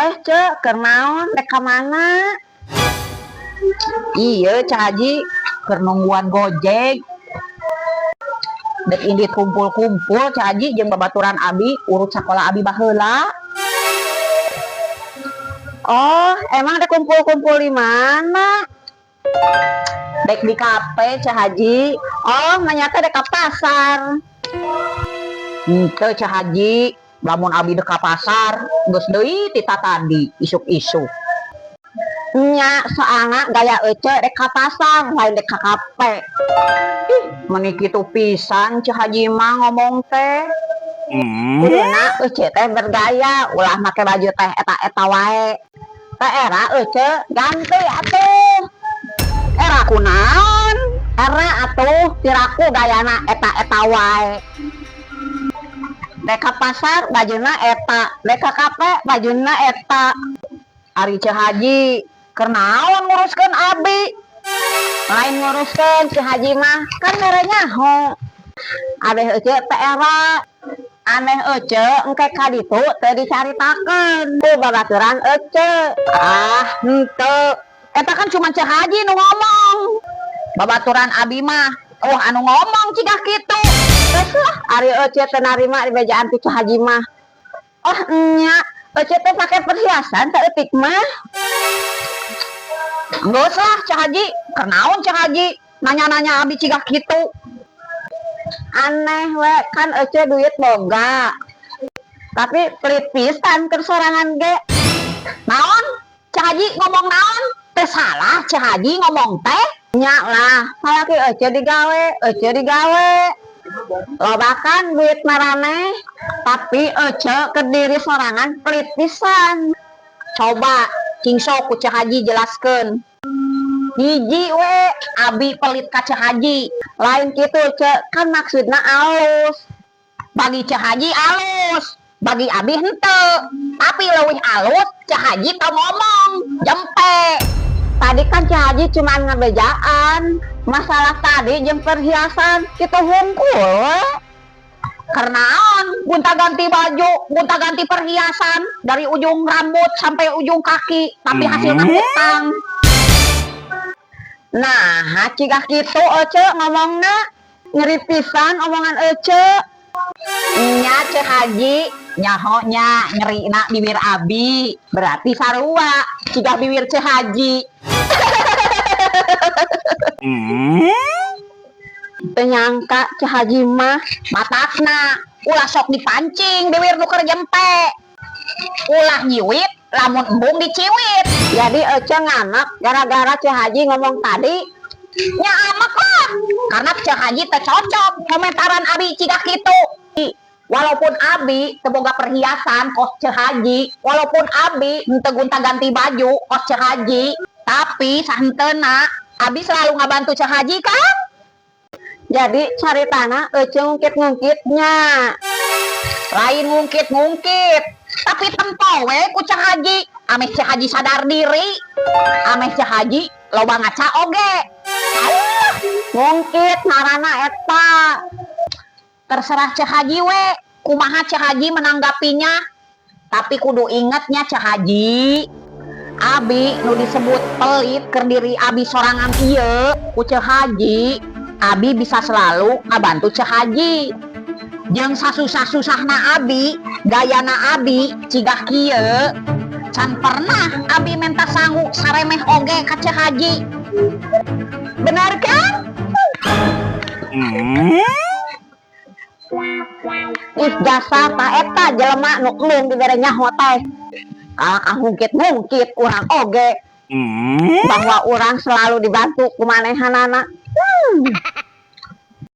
Eh, Cek, keur naon? Rek ka mana? Iya, Ceu Haji, keur nungguan Gojek. Dek indit kumpul-kumpul, Ceu Haji, jeung babaturan abi, urut sakola abi baheula. Oh, emang ada kumpul-kumpul di mana? Dek di kafe, Ceu Haji. Oh, ternyata dek ke pasar. Henteu, Ceu Haji, lamun abi dek ka pasar, geus deui tita tadi, isuk-isuk. Nya, soalna gaya Ece dek ka pasar, lain dek ka kafe. Ih, meni kitu pisan Ceu Haji mah ngomong teh. Kuduna Ece teh bergaya, ulah make baju teh eta-eta wae. Teh era Ece ganti atuh. Era kunaon? Era atuh piraku gayana eta-eta wae. Dek ka pasar bajuna eta, dek ka kafe bajuna eta. Ari Ceu Haji, keur naon nguruskeun abi? Lain nguruskeun, Ceu Haji mah kan mere nyaho. Abeh Ece teh era aneh Ece engke ka ditu teu dicaritakeun ku babaturan Ece. Ah, henteu. Eta kan cuma Ceu Haji nu ngomong. Babaturan abi mah, oh anu ngomong cigah kitu. Terus lah ari Ece teu narima dibejaan ti Ceu Haji mah. Oh nya, Ece teh pake perhiasan saeutik mah. Geus lah, Ceu Haji, keur naon Ceu Haji nanya-nanya abi cigah kitu? Aneh we, kan Ece duit boga. Tapi pelit pisan keur sorangan ge. Naon? Ceu Haji ngomong naon? Teh salah Ceu Haji ngomong teh? Nya lah, salaki Ece digawe, Ece digawe. Loba kan duit maraneh, tapi Ece ke diri sorangan pelit pisan. Coba cing sok ku Ceu Haji jelaskeun. Hiji we abi pelit ka Ceu Haji. Lain kitu, Cek, kan maksudna alus. Bagi Ceu Haji alus, bagi abi henteu. Tapi leuwih alus Ceu Haji teu ngomong, jempe. Tadi kan Ceu Haji cuma ngebejaan. Masalah tadi jeung perhiasan kitu hungkul we. Karnaon gonta-ganti baju, gonta-ganti perhiasan dari ujung rambut sampai ujung kaki, tapi hasilnya hutang. Nah, cigah kitu Ece ngomongna, nyeri pisan omongan Ece. Nya, Ceu Haji, nyaho nya nyerina bibir abi, berarti sarua cigah bibir Ceu Haji. Teu nyangka Ceu Haji mah. Matakna ulah sok dipancing bibir nu keur jempe. Ulah nyiwit lamun embung diciwit. Jadi Ece ngamek gara-gara Ceu Haji ngomong tadi? Nya amek lah, karena Ceu Haji teu cocok komentaran abi cigah kitu. Walaupun abi teu boga perhiasan kos Ceu Haji, walaupun abi henteu gonta-ganti baju kos Ceu Haji, tapi sahenteuna abi selalu ngabantu Ceu Haji kan? Jadi caritana Ece ngungkit-ngungkitnya? Lain ngungkit-ngungkit, tapi tempo we ku Ceu Haji, ameh Ceu Haji sadar diri, ameh Ceu Haji loba ngaca oge. Alah, Ngungkit ngaranna eta. Terserah Ceu Haji we, kumaha Ceu Haji menanggapinya. Tapi kudu ingetnya, Ceu Haji, abi nu disebut pelit keur diri abi sorangan ieu ku Ceu Haji, abi bisa selalu ngabantu Ceu Haji. Jeung sasusah-susahna abi, gayana abi cigah kieu, can pernah abi minta sangu saremeh oge ka Ceu Haji. Benar kan? Ih, dasar ta eta jelema nu embung dibere nyaho teh. Kalah ngungkit-ngungkit urang oge bahwa urang selalu dibantu ku manehanana.